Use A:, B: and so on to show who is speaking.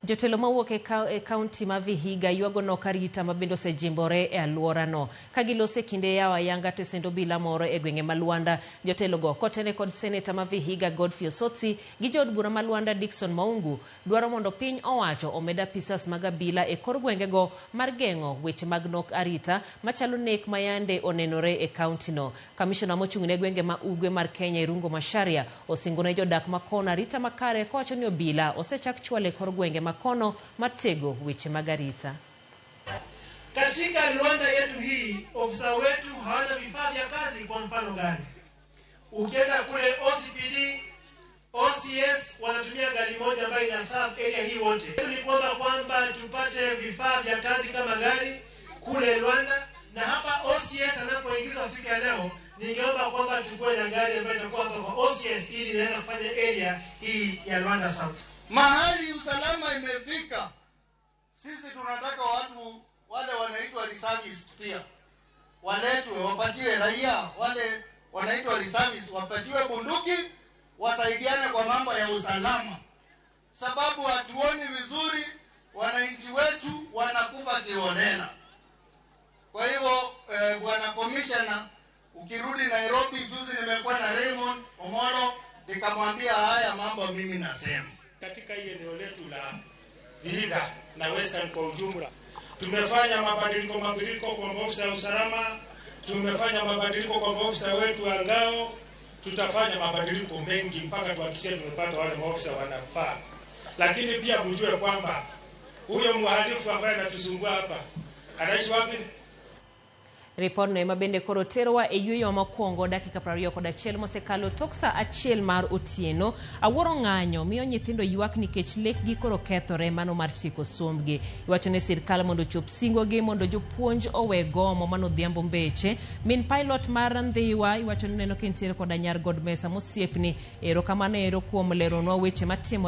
A: Jotelo mawuok e kaunti ma Vihiga ywago nok arita ma bende osejimbore e alworano. Ka giloso e kinde yawo ayanga tesend obila moro e gwenge ma Luanda, jotelogo kotene kod seneta ma Vihiga Godfrey Osotsi gi jaod bura ma Luanda Dickson Maungu dwaro mondo piny owacho omed apisas mag abila e kor gwengego mar geng'o weche mag nok arita machalo nek mayande onenore e kauntino. Kamishona mochung' ne gwenge ma ugwe mar Kenya Irungu Macharia osingo ne jodak ma kono arita makare kowacho ni obila osechak chwalo e kor gwenge ma kono mar tego weche mag arita.
B: Katika Luanda yetu hii ofisa wetu hawana vifaa vya kazi, kwa mfano gari. Ukienda kule OCPD, OCS wanatumia gari moja ambayo ina serve area hii wote. Ni kuomba kwamba tupate vifaa vya kazi kama gari kule Luanda, na hapa OCS anapoingizwa siku ya leo, ningeomba kwamba tukue na gari ambayo itakuwa hapa kwa OCS ili inaweza kufanya area hii ya Luanda South.
C: Mahali usalama imefika, sisi tunataka watu wale wanaitwa reservist pia waletwe, wapatie raia wale wanaitwa reservist, wapatiwe bunduki, wasaidiane kwa mambo ya usalama, sababu hatuoni vizuri, wananchi wetu wanakufa kiholela. Kwa hivyo bwana commissioner, ukirudi Nairobi, juzi nimekuwa na Raymond Omolo nikamwambia haya mambo mimi nasema.
D: Katika hii eneo letu la Vihiga na Western kwa ujumla, tumefanya mabadiliko kwa maofisa ya usalama, tumefanya mabadiliko kwa maofisa wetu wa ngao, tutafanya mabadiliko mengi mpaka tuhakikishe tumepata wale maofisa wanafaa. Lakini pia mjue kwamba huyo mhalifu ambaye anatusumbua hapa anaishi wapi?
A: Ripodno ema bende koro terowa e yueyo mokwongo dakika 21 mosekalo tok sa 1 mar otieno. Awuoro ng'anyo miyo nyithindo ywak nikech lekgi koro kethore mano mar tieko sombgi. Iwacho ne sirkal mondo ochop singogi mondo jopuonj owe gomo mano Odhiambo Mbeche. Min pilot mar Ndhiwa iwacho ni neno ka entiere koda nyar God Mesa mosiepni. Erokamano ero kuom leronwa weche matimore.